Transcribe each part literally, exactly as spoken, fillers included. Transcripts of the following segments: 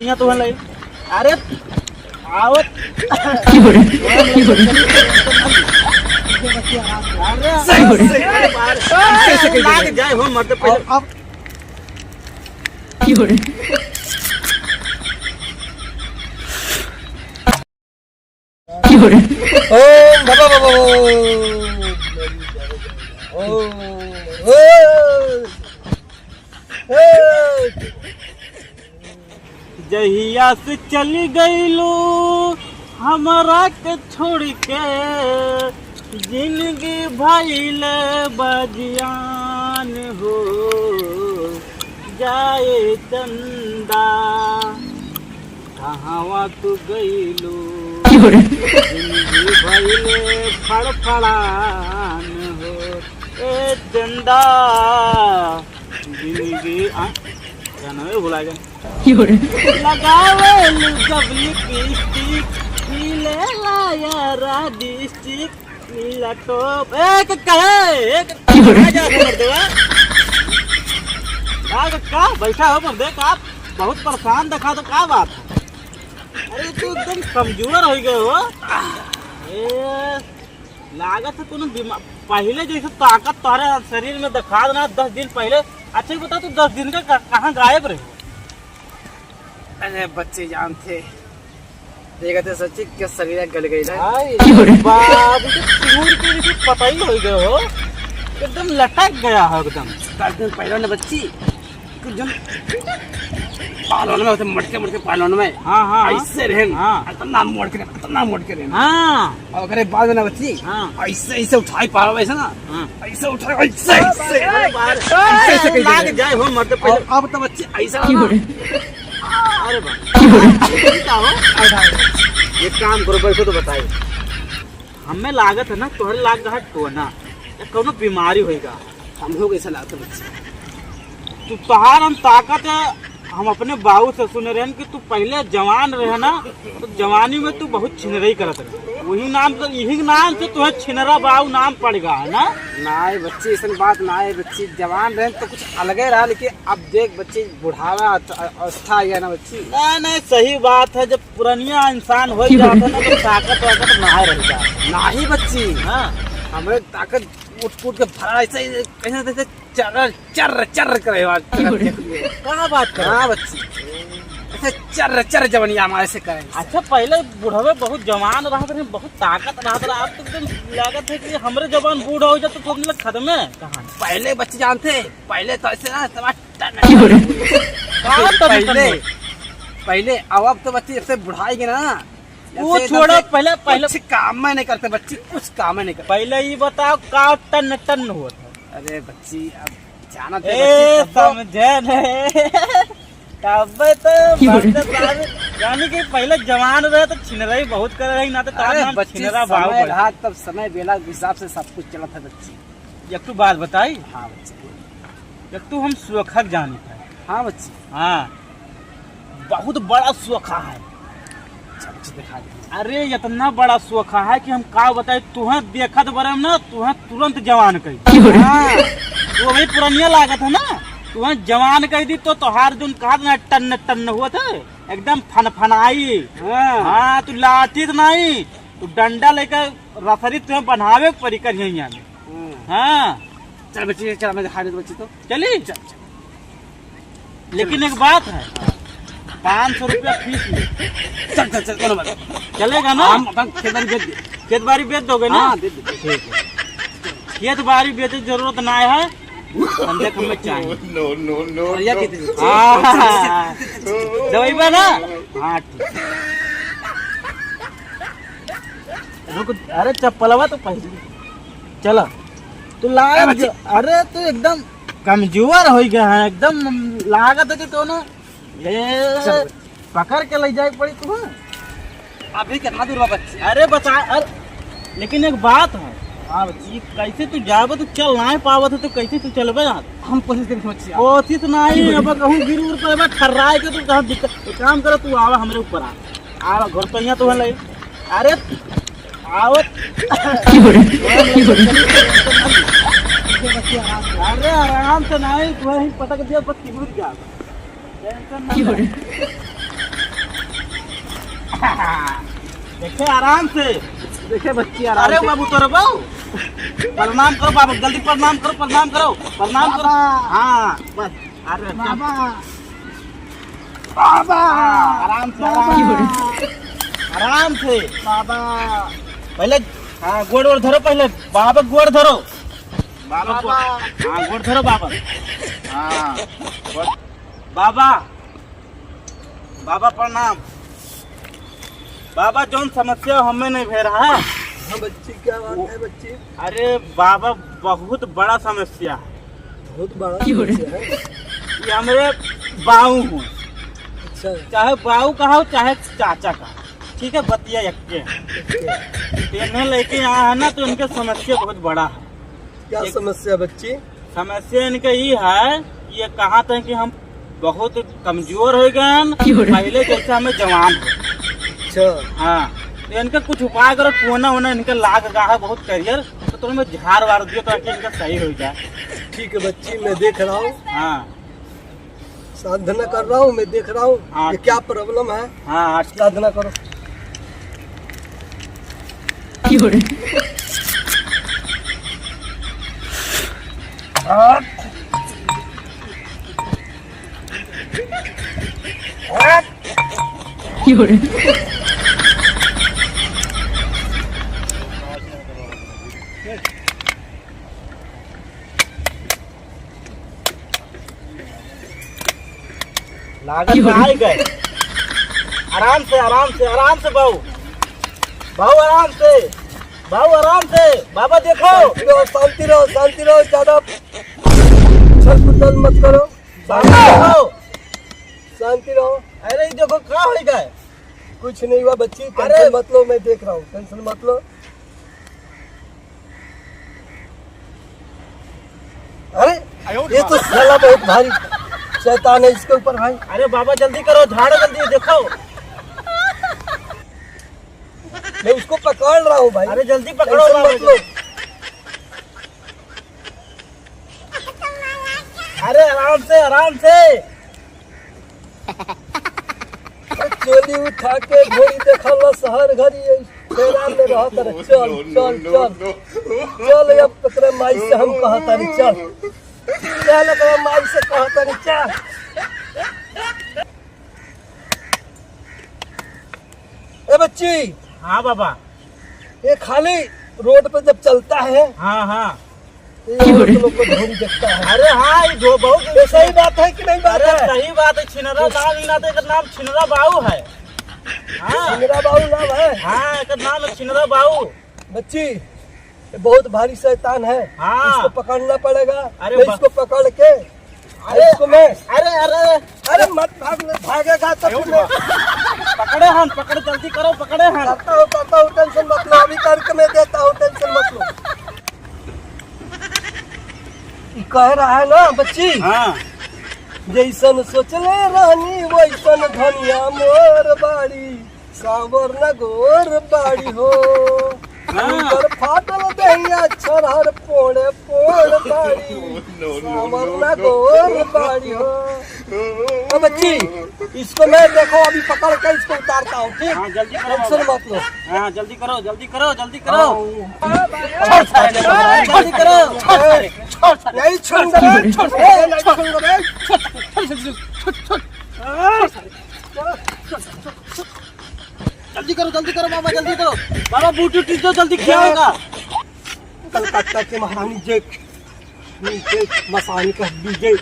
यहाँ तो है लाई। अरे, आवत। की हो रे? की हो रे? अरे, अरे, अरे, अरे, लाग जाए हो, मत पहले। अब, अब। की हो रे? की हो रे? ओम भगवो। ओम, ओम, ओम। जहिया से चली गईलू हमरा के छोड़ के, जिंदगी भइल बजियान हो। जाए चंदा, कहवा तू गईलू? की हो रे? जिंदगी भइले फड़फड़ान हो। ए चंदा, जिंदगी, आ, गाना में भुला गया। की हो रे? लगावेलू जब लिपस्टिक, मिलेला यारा डिस्ट्रिक्ट। मिला तो, ए, के कहे, ए, के कहाँ जा रहे मर्दवा? का, का, का? बैठा हो मर्दे, का? बहुत परेशान दिखा तो का बात है? अरे, तू एकदम कमजोर हो गए हो। ए, लागत है कोनो बीमा-, पहले जैसे ताकत तोहरे शरीर में दिखा देना दस दिन पहले। अच्छा, ये बता, तू दस दिन का क-, कहाँ गायब रहे? अरे बच्चे जानते, देखते सच्ची के शरीर गल गई है। हाय रे बाप, ये तो टूट के भी पता ही हो गए हो, एकदम लटक गया हो एकदम। दस दिन पहले ना बच्ची, कुछ जन पहलवान में होते, मटके मटके पहलवान में। हाँ, हाँ, हाँ। ऐसे रहन। हाँ। इतना मोड़ के रहन, इतना मोड़ के रहन। हाँ। और ओकरे बाद में ना बच्ची, हाँ। ऐसे, ऐसे उठाई पहलवान ऐसे ना। हाँ। ऐसे उठाई, ऐसे, ऐसे। अरे बाप रे। ऐसे, ऐसे लाग जाए हो, मत पहले। अब, अब तो बच्ची ऐसा की हो रहा। अरे बाप। की हो रहा? ये काम करो, बैठो तो बताई। हमें लागत है ना, तोहरे लाग रहा टोना, या कौनो बीमारी होइगा। हम लोग ऐसा लागत है बच्ची। तू, तोहार हम ताकत है, हम अपने बाऊ से सुने रहन कि तू पहले जवान रहे ना, तो जवानी में तू बहुत छिनरई करत रहे। वही नाम से, यही नाम से तुहे छिनरा बाऊ नाम पड़ गया है ना? नाय बच्ची, ऐसन बात नाय बच्ची, जवान रहे तो कुछ अलगे रहा, लेकिन अब देख बच्ची, बुढ़ावा अथ-, अवस्था आ गया ना बच्ची। ना, ना, सही बात है, जब पुरनिया इंसान हो जाता ना तो ताकत वाकत ना रह जाता। नाही बच्ची, हाँ। हमरे ताकत कूट कूट के भरा ऐसे, ऐसे, ऐसे चर्र, चर्र, चर्र करे आवाज। का बात करे? हाँ बच्ची, ऐसे चर्र, चर्र जवनिया हमारे से करे। अच्छा, पहले बुढ़वे बहुत जवान रहत रहे, बहुत ताकत रहत रहे, अब तो एकदम लागत है कि हमरे जवान बूढ़ा हो जाए तो तुम लोग खत्म है कहानी। पहले बच्ची जानते, पहले तो ऐसे ना, सब टन, टन। का टन, पहले, टन? पहले, अब, अब तो बच्ची जब से बुढ़ाई गए ना, वो जब से छोड़ो, एकदम से पहले, पहले कुछ काम में नहीं करते बच्ची, कुछ काम में नहीं करते। पहले ये बताओ, का टन टन होत है? अरे बच्ची, अब जानत है ए, बच्ची, तब समझे नहीं। तबे तो की बोले? बच्चा साहब, यानी कि पहले जवान रहे तो छिनराई बहुत करे रही, ना तो तार अरे नाम बच्ची, छिनरा बाबू समय बोले। रहा, तब समय बेला के हिसाब से सब कुछ चलत है बच्ची। एक ठो बात बताई? हाँ बच्ची, बोल। एक ठो हम सोखा जानी था। हाँ बच्ची। हाँ, बहुत बड़ा सोखा है। अच्छा, बच्ची, दिखा दे। अरे, इतना बड़ा सोखा है कि हम का बताई, तुहें देखत बरम ना, तुहें तुरंत जवान कही। हाँ। तो वही पुरनिया लागत है ना, तुहें जवान कही दी तो तोहार जोन कहा ना टन टन हुआ था, एकदम फनफनाई। हाँ। हाँ, तू लाठी तो नहीं, तू डंडा लेकर रसरी तुहें बनावे के परी करिया में। हम्म। हाँ। चल बच्ची, चल, मैं दिखा दे बच्ची तो। चली? चल, चल। लेकिन एक बात है, पाँच सौ रुपया फीस ले। चल, चल, चल, कोनो बात नहीं। चलेगा ना? हम अपन खेत बारी बेच दे। खेत बारी बेच दोगे ना? हाँ, दे दे। ठीक है। खेत बारी बेचे जरूरत ना है, हम देख हमें चाहिए। No, no, no, और या no। कितनी? हाँ, दवाई बा ना? हाँ, ठीक। रुक, अरे चप्पलवा तो पहन ले। चला। तू लाग अरे बच्ची। ज-, अरे तू एकदम कमजोर हो गया है, एकदम लागत है कि तूने, ए, चल। पकड़ के ले जाए पड़ी तू। अभी कितना दूर बा बच्ची? अरे बता, अरे, लेकिन एक बात है। हाँ बच्ची। ये कैसे तू जाबे, तू चल ना पावत है, तो कैसे तू चलबे यार? हम कोशिश करेंगे बच्ची। कोशिश नहीं, अब कहूँ गिर उर पड़बे, ठर्राए के तू कहाँ दिक्कत, एक काम करो, तू आवा हमरे ऊपर आ। आवा, घर तो यहाँ तो है नहीं। अरे, आवत। अरे, आराम से नहीं, तू वहीं पटक दिया, बस तिगुर जा। Tension ना ले। देखे आराम से। देखे बच्ची, आराम अरे से। बाबू, तोरे बाबू, प्रणाम करो बाबू, जल्दी प्रणाम करो, प्रणाम करो, प्रणाम करो। बाबा। हाँ, बस। अरे बाबा। बाबा। हाँ, आराम से, बाबा। आराम से। आराम से। बाबा। पहले, हाँ, गोड़ वोड़ धरो पहले। बाबा गोड़ धरो। बाबा बाबा। गोड़, हाँ, गोड़ धरो बाबा। हाँ, गोड़। बाबा, बाबा प्रणाम। बाबा, जौन समस्या हमें नहीं भे रहा। हाँ बच्ची, क्या बात वो है बच्ची? अरे बाबा, बहुत बड़ा समस्या है। बहुत बड़ा समस्या है। ये हमरे बाऊ हूँ। अच्छा। चाहे बाऊ कहा हो, चाहे चाचा कहा, ठीक है, बतिया यक्के। अच्छा। तो इन्हें लेके यहाँ है ना, तो इनके समस्या बहुत बड़ा है। क्या एक समस्या बच्ची? समस्या इनके ई है, ये कहत हैं कि हम बहुत कमजोर हो गए हैं, क्यों रे? पहले जैसे हमें जवान हो। अच्छा। हाँ, तो इनका कुछ उपाय करो, टोना वोना इनके लाग गा है बहुत करियर, तो तुम झाड़ वार दियो ताकि इनका सही हो जाए। ठीक है बच्ची, मैं देख रहा हूँ। हाँ। साधना कर रहा हूँ, मैं देख रहा हूँ हाँ, ये क्या ठीक। प्रॉब्लम है। हाँ, हाँ, ठीक। साधना करो। क्यों रे? क्यों रे? लागत की हो रहा? आए गए। आराम से, आराम से, आराम से बाऊ। बाऊ आराम से, बाऊ आराम से। बाबा देखो। शांति रहो, शांति रहो, शांति रहो, ज्यादा उछल कूदल मत करो। शांति रहो। शांति रहो। अरे ये देखो का हो गए। कुछ नहीं हुआ बच्ची, अरे। टेंशन मत लो, मैं देख रहा हूँ, टेंशन मत लो। अरे, ये तो साला बहुत भारी शैतान है इसके ऊपर भाई। अरे बाबा, जल्दी करो, झाड़ो जल्दी, देखो। मैं उसको पकड़ रहा हूँ भाई। अरे जल्दी पकड़ो टेंशन बाबा मत लो। अरे आराम से, आराम से। अरे चोली उठा के घोड़ी देखल शहर घरी, ये फेरा में रहत रहे। चल, चल, चल। चल, अब तोरे माई से हम कहत रही, चल। चल, तोरे माई से कहत रही, चल। ए बच्ची। हाँ बाबा। ये खाली रोड पे जब चलता है, हाँ, हाँ। ये औरत लोग को ढोंग देखता है। अरे हाँ, ये ढो-, बहुत ये सही बात है कि नहीं बात अरे है? सही बात है, छिनरा बाऊ ही ना तो एकर नाम छिनरा बाऊ है। हाँ। छिनरा बाऊ नाम है? हाँ, एकर नाम है छिनरा बाऊ। बच्ची, ये बहुत भारी शैतान है। हाँ। इसको पकड़ना पड़ेगा। अरे नहीं, बा- इसको पकड़ के अरे, इसको मैं अरे, अरे, अरे मत भाग, भागेगा तो अयो फिर मैं पकड़े हन, पकड़े, जल्दी करो, पकड़े हन। करता हूँ, करता हूँ, टेंशन मत लो, अभी करके मैं देता हूँ, टेंशन मत लो। ई कह रहा है ना बच्ची, हाँ। जैसन सोचले रहनी वैसन धनिया मोर बाड़ी। साँवर न गोर बाड़ी हो। हाँ। उनकर फाटल देहिया छरहर पोड़े पोड़ बाड़ी। साँवर न गोर बाड़ी हो। अब बच्ची, इसको मैं देखो अभी पकड़ के इसको उतारता हूँ, ठीक? हाँ, जल्दी करो टेंशन बाबा। मत लो। हाँ, जल्दी करो, जल्दी करो, जल्दी करो। हाँ। छोड़ सारे, जल्दी करो। छोड़ सारे, छोड़ सारे। नहीं छोड़ूंगा रे, छोड़ सारे, नहीं छोड़ूंगा रे। छोड़ सारे, छोड़, छोड़, छोड़, छोड़। जल्दी करो, जल्दी करो बाबा, जल्दी करो। बाबा, बूटी टीचर जल्दी क्या होगा? कलकत्ता के महारानी जे, जे मसानी का हड्डी जे,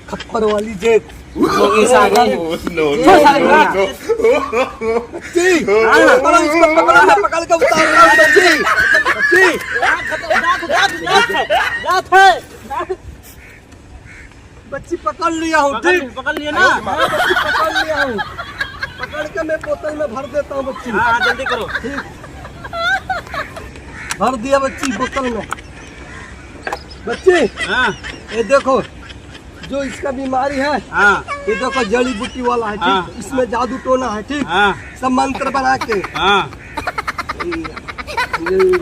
खप्पर वाली जे। लोग ऐसा आ गए। No, no, no, no। जी, हाँ। पकड़ो इसको, पकड़ो, मैं पकड़ के उतार रहा हूँ, जी। जी। जात, जात, जात, जात है। बच्ची पकड़ लिया हूँ, पकड़ ठीक? लिए, पकड़ लिए ना? हाँ, बच्ची पकड़ लिया हूँ। पकड़ के मैं बोतल में भर देता हूँ बच्ची। हाँ, हाँ, जल्दी करो। ठीक। भर दिया बच्ची बोतल में। बच्ची, हाँ। ये देखो, जो इसका बीमारी है, हाँ। ये देखो जड़ी बूटी वाला है, ठीक? हाँ। इसमें जादू टोना है, ठीक? हाँ। सब मंत्र बना के। हाँ। ये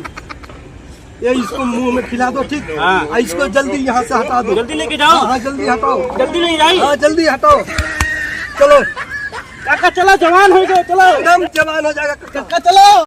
ये इसको मुंह में खिला दो, ठीक? हाँ। और इसको जल्दी यहाँ से हटा दो। जल्दी लेके जाओ। हाँ, हाँ, जल्दी हटाओ। जल्दी नहीं जाई। हाँ, जल्दी हटाओ। चलो। काका चला, जवान होइ गए, चला। एकदम जवान हो जाएगा काका। काका चला।